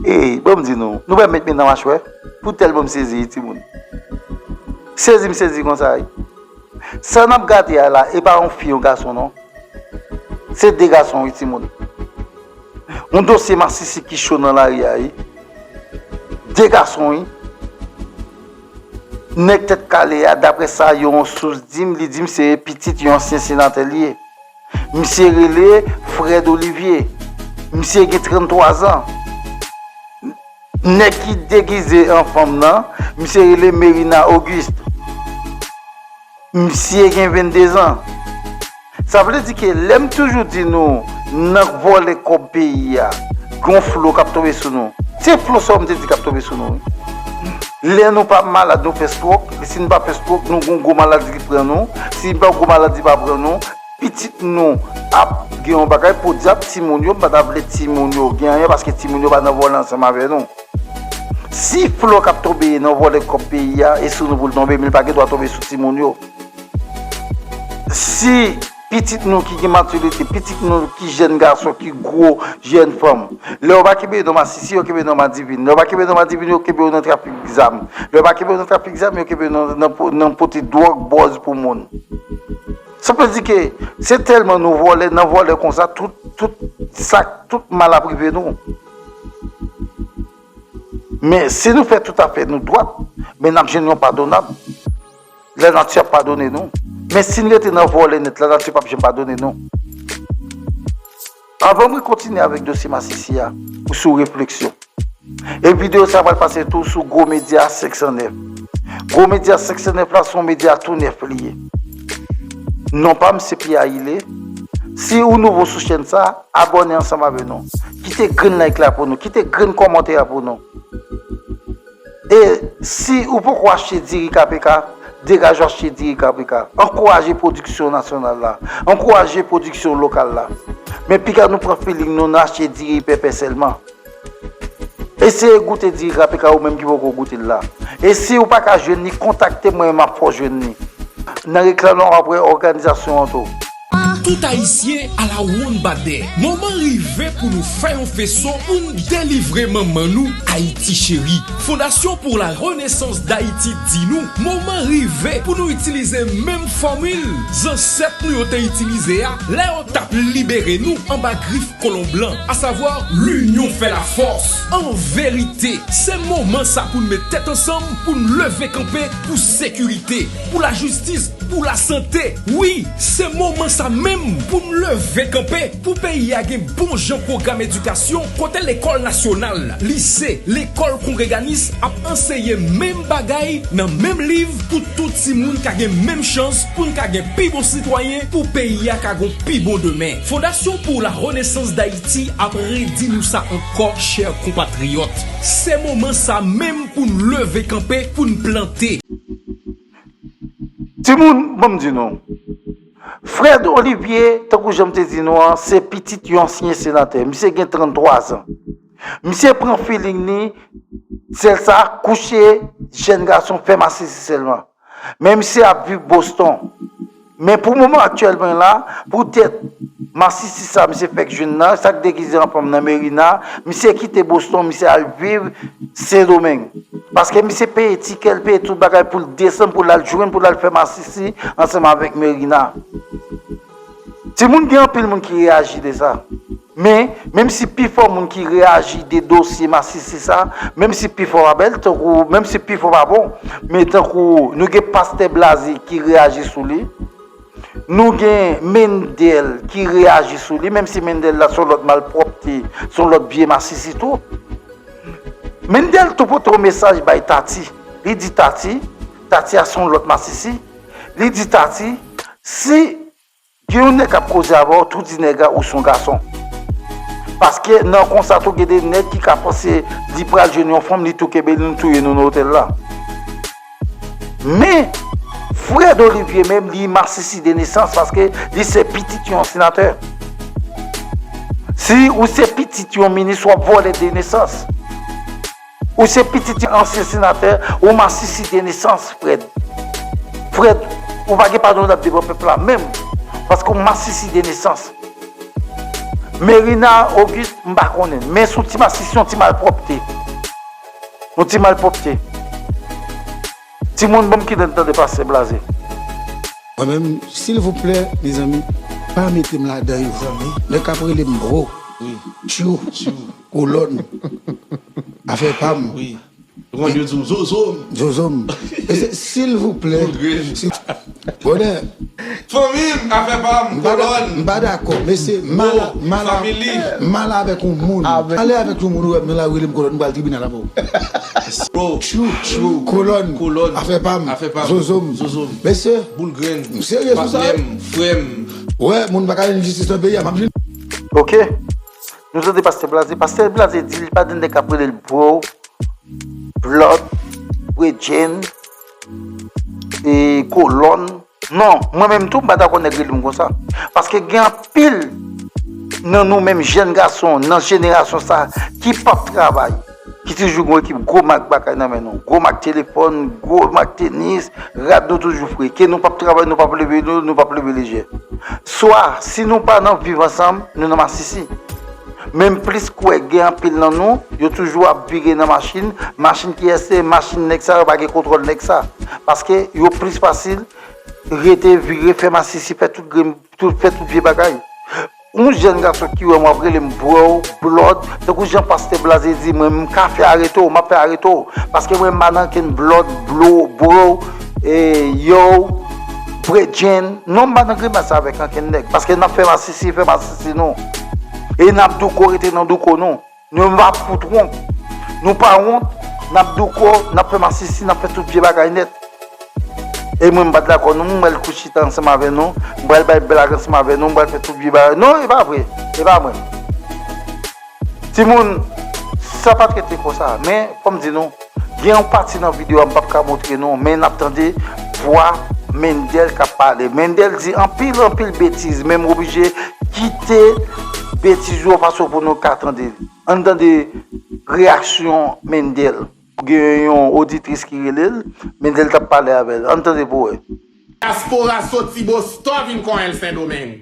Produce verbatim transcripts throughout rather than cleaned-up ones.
Ey, ban m di nou, nou pa met men nan machwè? Pou tèlman m sezi, wi, timoun. Sezi m sezi konsa, wi. Sa n ap gade a la, e pa yon fi, yon gason, non. Se de gason, wi, timoun. Yon dosye masisi ki cho nan lari a, wi. De gason, wi. Nèg tèt kale a, daprè sa yon sous di m, li di m se pitit yon ansyen senatè li ye. Misye rele Fred Olivier. Misye gen tranntwa zan. Nèg ki degize an fanm nan, misye rele Merina Auguste. Misye gen vennde zan. Sa vle di ke lè m toujou di nou, nan vòlè kòb peyi a, gon flo k ap tonbe sou nou. Se flo sa yo m te di k ap tonbe sou nou, wi. Lè nou pa malad, nou fè stroke. Si n pa fè stroke, nou gon gwo maladi ki pran nou. Si pa gwo maladi pa pran nou, pitit nou ap gen yon bagay podyab, timoun yo, m pa ta vle timoun yo gen anyen paske timoun yo pa nan vòlè ansanm avè nou. Si flo k ap tonbe nan vòlè kòb peyi a, e sou nou pou l tonbe, men li pa gen dwa tonbe sou timoun yo. Si pitit nou ki gen matirite, pitit nou ki jèn gason, ki gwo jèn fanm, lè yo pa kenbe yo nan masisi, yo kenbe yo nan madivin. Lè yo pa kenbe yo nan madivin, yo kenbe yo nan trafik zam. Lè yo pa kenbe yo nan trafik zam, yo kenbe yo nan, nan, nan pote dwòg, bòz pou moun. Sa vle di ke se tèlman nou vòlè, nan vòlè konsa, tout, tout sa, tout mal ap rive nou. Men si nou fè tout afè nou dwat, men n ap jwenn yon padonab. Lanati ap padone nou. Men si n rete nan vòlè nèt, lanati p ap janm padone nou. Anvan mwen kontinye avèk dosye masisi a, ou sou refleksyon. E videyo sa a pral pase tou sou Gwo Medya senk san nèf. Gwo Medya senk san nèf la, se yon medya tou nèf li ye. Non pa m se Pierre Ayile. Si ou nouvo sou chèn sa, abòne ansanm avè nou. Kite grenn like la pou nou. Kite grenn kòmantè a pou nou. E si ou poko achte diri K P K, degaje w achte diri K P K. Ankouraje pwodiksyon nasyonal la. Ankouraje pwodiksyon lokal la. Men piga nou pran feeling nou, nou achte diri pèpè sèlman. Eseye goute diri K P K ou menm ki poko goute l la. E si ou pa ka jwenn li, kontakte mwen, m ap fè w jwenn li. Nan reklam nan, w ap wè òganizasyon an tou. Tout Ayisyen à la ronde ba dè. Moman rive pou nou fè yon feson pou n delivre manman nou, Ayiti cheri. Fondasyon pour la Renaissance d'Haïti di nou, moman rive pou nou itilize menm fòmil zansèt nou yo te itilize a lè yo t ap libere nou anba grif kolon blan, asavwa, l'union fait la force. An verite, se moman sa pou n met tèt ansanm, pou n leve kanpe pou sekirite, pou lajistis, pou lasante. Wi, se moman sa menm pou n leve kanpe, pou peyi a gen bon jan pwogram edikasyon, kote lekòl nasyonal, lise, lekòl kongreganis ap anseye menm bagay nan menm liv pou tout timoun ka gen menm chans, pou n ka gen pi bon sitwayen, pou peyi a ka gon pi bon demen. Fondasyon pour la Renaissance d'Haïti ap redi nou sa ankò, chè konpatriyòt. Se moman sa menm pou n leve kanpe, pou n plante. Timoun, ban m di nou. Fred Olivier, tankou jan m te di nou an, se pitit yon ansyen senatè. Misye gen tranntwa zan. Misye pran feeling li, sèl sa, kouche jèn gason, fè masisi sèlman. Men misye ap viv Boston. Men pou moman aktyèlman la, poutèt masisi sa misye fèk jwenn nan, sa k degize an fanm nan, Merina, misye kite Boston, misye al viv Sendomeng. Paske misye peye tikè l, peye tout bagay pou l desann, pou l al jwenn, pou l al fè masisi ansanm avèk Merina. Timoun, gen anpil moun ki reyaji de sa. Men, menm si pifò moun ki reyaji de dosye masisi sa, menm si pifò pa bèl, tankou, menm si pifò pa bon, men tankou nou gen pastè Blaze ki reyaji sou li, nou gen Mendel ki reyaji sou li, menm si Mendel la se yon lòt malpwòpte, se yon lòt vye masisi tou. Mendel tou pote yon mesaj bay Tati. Li di Tati, Tati a se yon lòt masisi, li di Tati, si gen yon nèg k ap koze avè w, tou di nèg la ou se yon gason. Paske nan konsa tou gen de nèg ki ka panse li pral jwenn yon fanm, li tou kenbe li, nou touye nou nan otèl la. Men, Fred Olivier menm, li masisi de nesans paske li se pitit yon senatè. Si ou se pitit yon minis, w ap vòlè de nesans. Ou se pitit yon ansyen senatè, ou masisi de nesans, Fred. Fred, ou pa gen padon l ap devan pèp la menm, paske ou masisi de nesans. Merina Auguste, m pa konnen, men se yon ti masisi, yon ti malpwòpte. Yon ti malpwòpte. Timoun, ban m kite n tande Pastè Blaze. Mwen menm, silvouplè, mezanmi, pa mete m ladan yo. Nèg k ap rele m bro, tchou, kolòn, afè pa m. Ou konn yo di w zozo m. Zozo m. Mesye, silvouplè. Bonè. Fanmi m, afè pa m, kolòn. M pa dakò, mesye, m mal, mal, mal avèk yon moun. M ale avèk yon moun, ou wè m nan lari, ou rele m kolòn, m pral tribinal avè w. Bro, tchou, tchou, kolòn, kolòn, afè pa m, afè pa m, zozo m, zozo m, mesye, boul grenn, m serye sou sa, patnè m, frè m. Wè, moun pa ka jwenn jistis nan peyi a, m ap jwenn. Ok. Nou tande Pastè Blaze. Pastè Blaze di li pa de nèg k ap rele l bro, blood, bredjenn, e kolòn. Non, mwen menm tou, m pa dakò nèg rele m konsa. Paske gen anpil nan nou menm jèn gason, nan jenerasyon sa, ki p ap travay, ki toujou gen yon ekip gwo mak bagay nan men nou. Gwo mak telefòn, gwo mak tenis, rad nou toujou fre. Ke nou p ap travay, nou p ap leve nou, nou p ap leve lejè. Swa, si nou pa nan viv ansanm, nou nan masisi. Men m plis kwè gen anpil nan nou, yo toujou ap vire nan machin, machin kiyès se, machin nèg sa, yo pa gen kontwòl nèg sa. Paske yo plis fasil rete vire, fè masisi, fè tout grenn, tout, fè tout vye bagay. Yon jèn gason ki wè m w ap rele m bro, blood, tankou jan Pastè Blaze di, mwen, m ka fè arete w, m ap fè arete w. Paske mwen, m pa nan kenn blood, blo, bro, e, yo, bredjenn. Non, m pa nan grimas avèk ankenn nèg. Paske n ap fè masisi, fè masisi nou. E n ap douko, rete nan douko nou. Nou pa fout wont. Nou pa wont, n ap douko, n ap fè masisi, n ap fè tout vye bagay nèt. E mwen, m pa t dakò, non, m pral kouche chita ansanm avè nou, m pral bay blag ansanm avè nou, m pral fè tout vye bagay. Non, e pa vre, e pa mwen. Timoun, sa pa t rete konsa, men fò m di nou, gen yon pati nan videyo a m p ap ka montre nou, men n ap tande vwa Mendel k ap pale. Mendel di anpil, anpil betiz, men m oblije kite betiz yo fason pou nou ka tande. Ann tande reyaksyon Mendel. Gen yon oditris ki rele l, Mendel t ap pale avè l. Ann tande pou wè. Dyaspora soti Boston vin konyen l Sendomeng.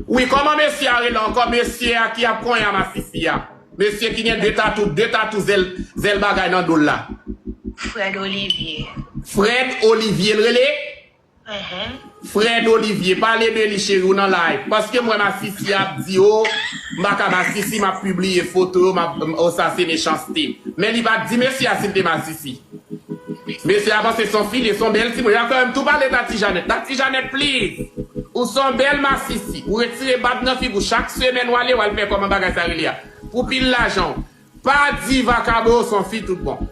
Wi, kòman mesye a rele ankò? Mesye a ki ap konyen a masisi a. Mesye ki gen de tatou, de tatou zèl, zèl bagay nan do l la. Fred Olivier. Fred Olivier l rele? Fred Olivier, pale de li cheri, ou nan live. Paske m wè masisi ap di, o, m pa ka masisi, m ap pibliye foto yo, m ap, o, sa se mechanste. Men li pa t di mesye a si l te masisi. Mesye a panse se yon fi, li se yon bèl timoun. Li ap fè m tou pale Tati Janèt. Tati Janèt, please. Ou se yon bèl masisi. Ou retire bab nan figi w chak semèn w ale, w al fè kòman bagay sa rele a. Pou pil lajan w. Pa di vakabon, ou se yon fi tout bon.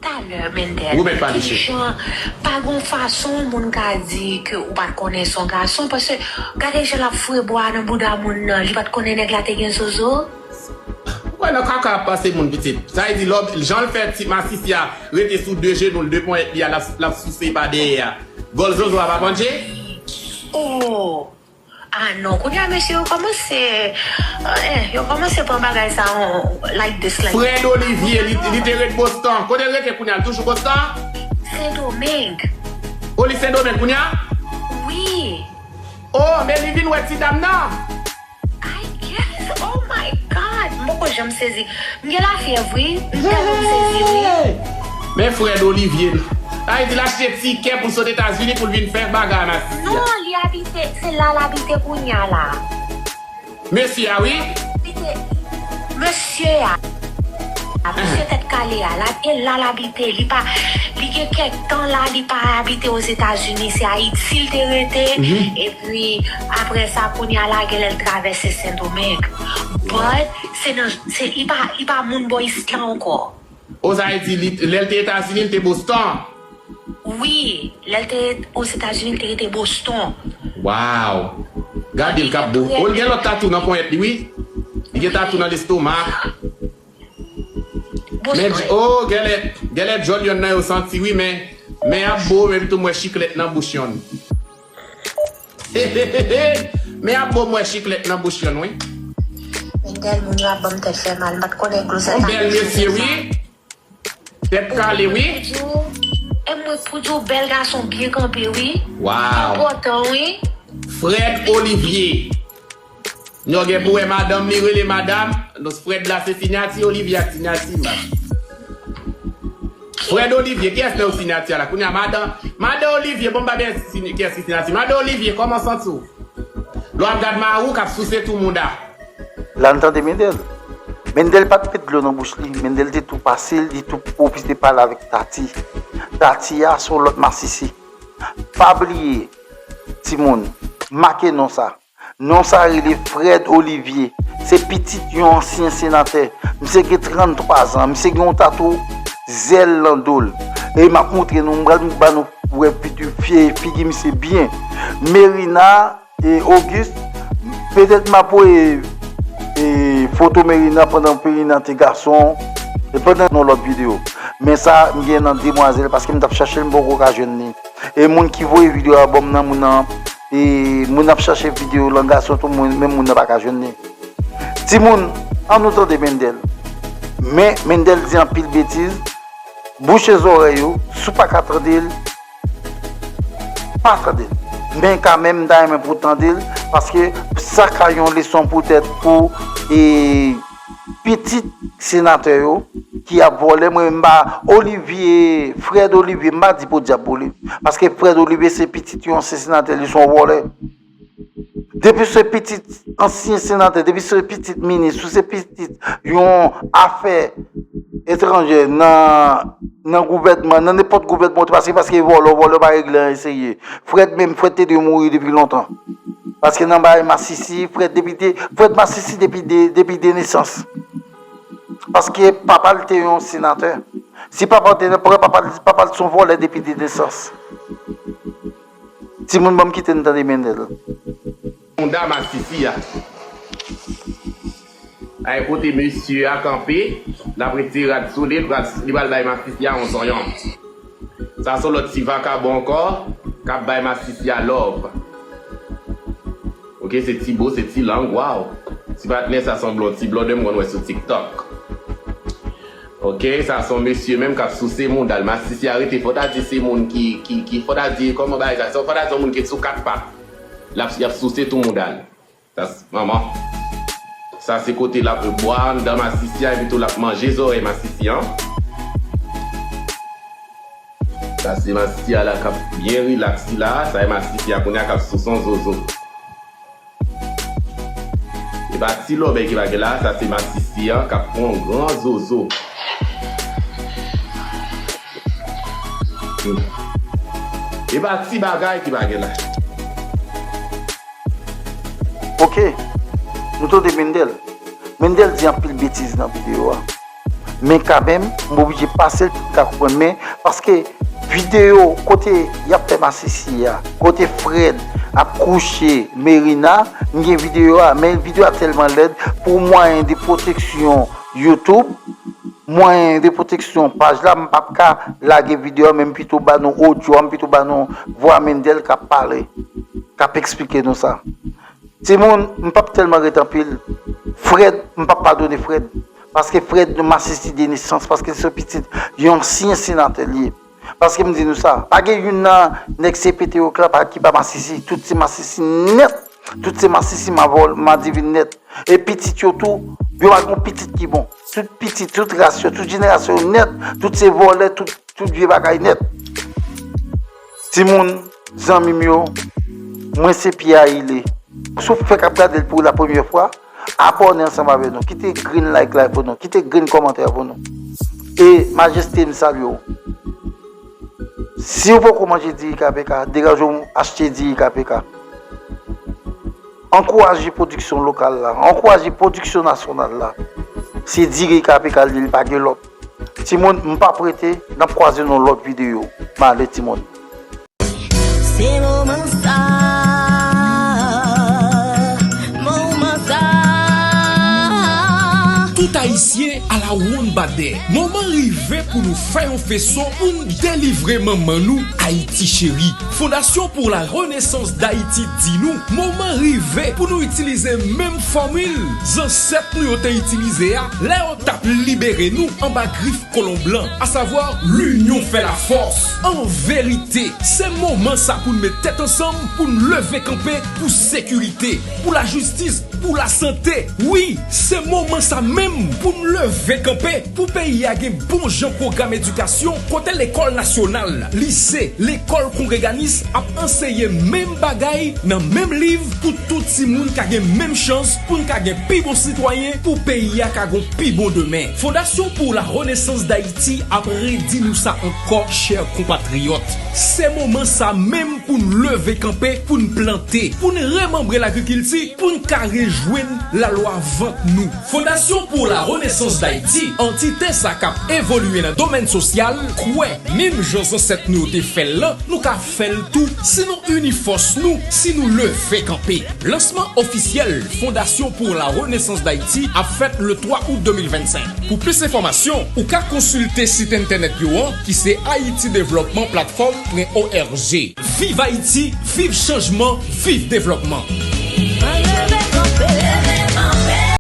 Talè, Mendel, kijan, pa gon fason moun ka di ke ou pa t konnen se yon gason, paske gade jan l ap foure bwa nan bouda moun nan, li pa t konnen nèg la te gen zozo? Ou kwè nan kaka ap pase moun pitit. Sa vle di, lòm, jan l fè ti masisi a rete sou de jenou l, de ponyèt li a, l ap, l ap souse pa dèyè a. Vòl zozo a pa pandje? Oh! Ah non, kounye a mesye yo kòmanse, eh, yo kòmanse pran bagay sa on, like this, like. Fred Olivier, li, li te ret Boston. Kote l rete kounye a? L toujou Boston? Sendomeng. O, li Sendomeng kounye a? Wi. Oh, men li vin wè ti dam nan? I guess. Oh my God. M poko janm sezi. M gen lafyèv, wi. M tèlman m sezi, wi. Men Fred Olivier, sa vle di l achte tikè pou l sot Etazini pou l vin fè bagay masisi a. Non, li abite, se la l abite kounye a la. Mesye a, wi. Abite, mesye a. A, mesye tèt kale a, la, e la l abite. Li pa, li gen kèk tan la, li pa abite Ozetazini, se Ayiti l te rete. Epi, apre sa, kounye a la, genlè l travèse Sendomeng. But, se nan, se, li pa, li pa moun bò isit la ankò. O, sa vle di, li, lè l te Etazini, l te Boston? Wi, lè l te Ozetazini, l te rete Boston. Wow! Gade l k ap bo. O, l gen lòt tatou nan ponyèt li, wi. Li gen tatou nan lestomak. Men, o, genlè, genlè djòl yonn nan yo santi, wi, men Men ap bo, men pito m wè chiklèt nan bouch yonn. Men ap bo, m wè chiklèt nan bouch yonn, wi. Mendel, moun yo ap ban m tèt fè mal. M pa t konnen gwosè sa. Yon bèl mesye, wi. Tèt kale, wi. E mwen pou di w, bèl gason byen kanpe, wi. Waw. Enpòtan, wi. Fred Olivier. Nou gen pou wè madanm li rele madanm. Non, Fred la se siyati Olivier ak siyati m. Fred Olivier, kiyès nan siyati a la? Kounye a, madan, madan Olivier, bon, m pa byen si kiyès ki siyati. Madan Olivier, kòman santi w? Lè w ap gad mari w k ap souse tou mouda. La n tande Mendel. Mendel pa t met dlo nan bouch li. Mendel te tou pase l, li tou pwofite pale avèk Tati. Tati a se yon lòt masisi. Pa bliye, timoun, make non sa. Non sa rele Fred Olivier. Se pitit yon ansyen senatè. Misye gen tranntwa zan. Misye gen yon tatou zèl nan do l. E m ap montre nou, m pral ba nou wè figi, figi misye byen. Merina e Auguste, petèt m ap voye e, foto Merina pandan Merina te gason, e pandan yon lòt videyo. Men sa, m gen nan demwazèl, paske m t ap chache l, m poko ka jwenn li. E moun ki voye videyo a ban m nan, moun nan, e moun ap chache videyo lan gason tou, moun, men moun nan pa ka jwenn li. Timoun, an nou tande Mendel. Men Mendel di anpil betiz, bouche zòrèy ou, si w pa ka tande l, pa tande l. Men kanmenm, m ta renmen pou w tande l, paske sa ka yon leson poutèt pou e, pitit senatè yo ki ap vòlè. Mwen, m pa Olivier, Fred Olivier, m pa di podyab pou li. Paske Fred Olivier se pitit yon ansyen senatè, li se yon vòlè. Depi se pitit ansyen senatè, depi se pitit minis, ou se pitit yon afè etranjè nan, nan gouvènman, nan nenpòt gouvènman, ou te pase paske vòlè, vòlè pa regle anyen serye. Fred menm, Fred te dwe mouri depi lontan. Paske nan bagay masisi, Fred depi te, Fred masisi depi de, depi de nesans. Paske papa l te yon senatè. Si papa l te nan, papa l, papa l se yon vòlè depi de nesans. Timoun, ban m kite n tande Mendel. Mouda masisi a. Ay kote mesye a kanpe, l ap retire rad sou li, li pral bay masisi a yon zonyon. Sa se yon lòt ti vakabon ankò k ap bay masisi a love. Ok, se ti bo, se ti lang, waw. Ti patnè sa sanble yon ti blòdè m konn wè sou TikTok. Ok, sa se yon mesye menm k ap souse mouda l. Masisi a rete, fò ta di se moun ki, ki, ki, fò ta di, kòman bagay sa, fò ta di yon moun ki sou kat pat. L ap, y ap souse tou mouda l. Sa s-, manman. Sa se kote l ap bwa anndan masisi a, epi tou l ap manje zòrèy masisi an. Sa se masisi a la k ap byen rilaks li la. Sa e masisi a kounye a k ap souse yon zozo. E pa ti lòbèy ki pa gen la, sa se masisi an k ap pran yon gran zozo. Hmm. E pa ti bagay ki pa gen la. Ok, nou tande Mendel. Mendel di anpil betiz nan videyo a. Men kanmenm, m oblije pase l pou m ka konprann. Men, paske videyo kote y ap fè masisi a, kote Fred ap kouche Merina, m gen videyo a, men videyo a tèlman lèd, pou mwayen de pwoteksyon YouTube, mwayen de pwoteksyon paj la, m p ap ka lage videyo a, men m pito ba nou odyo a, m pito ba nou vwa Mendel k ap pale, k ap eksplike nou sa. Timoun, m p ap tèlman ret anpil. Fred, m p ap padone Fred. Paske Fred yon masisi de nesans, paske se pitit yon ansyen senatè li ye. Paske m di nou sa, pa gen youn nan nèg C P T yo ki pa, ki pa masisi. Tout se masisi nèt. Tout se masisi mavòl, madivin nèt. E pitit yo tou, yo pa gen yon pitit ki bon. Tout pitit, tout ras yo, tout jenerasyon yo nèt, tout se vòlè, tout, tout vye bagay nèt. Timoun, zanmi m yo, mwen se Pierre Ailé. Si w fèk ap gade l pou la premyè fwa, abòne ansanm avè nou. Kite green like la pou nou. Kite green kòmantè pou nou. E majeste m salye w. Si w poko manje diri K P K, degaje w achte diri K P K. Ankouraje pwodiksyon lokal la, ankouraje pwodiksyon nasyonal la. Se diri K P K li, li pa gen lòt. Timoun, m p ap rete, n ap kwaze nan lòt videyo. M ale timoun. Se moman sa, moman sa. Tout Ayisyen a la Ronbadè. Moman rive pou nou fè yon feson pou n delivre manman nou, Ayiti cheri. Fondasyon pour la Renaissance d'Haïti di nou, moman rive pou nou itilize menm fòmil zansèt nou yo te itilize a lè yo t ap libere nou anba grif kolon blan, asavwa, l'union fait la force. An verite, se moman sa pou n met tèt ansanm, pou n leve kanpe pou sekirite, pou lajistis, pou lasante. Wi, se moman sa menm pou n leve kanpe pou peyi a gen bon jan pwogram edikasyon kote lekòl nasyonal, lise, lekòl kongreganis ap anseye menm bagay nan menm liv pou tout timoun ka gen menm chans pou n ka gen pi bon sitwayen pou peyi a ka gon pi bon demen. Fondasyon pour la Renaissance d'Haïti ap redi nou sa ankò, chè konpatriyòt. Se moman sa menm pou n leve kanpe, pou n plante, pou n remanbre lagrikilti, pou n ka rejwenn lalwa vant nou. Fondasyon pour la Renaissance d'Haïti, antite sa k ap evolye nan domèn sosyal, kwè, menm jan zansèt nou yo te fè l lan, nou ka fè l tou si nou ini fòs nou, si nou leve kanpe. Lansman ofisyèl Fondasyon pour la Renaissance d'Haïti ap fèt le twa out de mil vennsenk. Pou plis enfòmasyon, ou ka konsilte sit entènèt yo an ki se Haïti Développement Platform point org. Viv Ayiti, viv chanjman, viv devlòpman.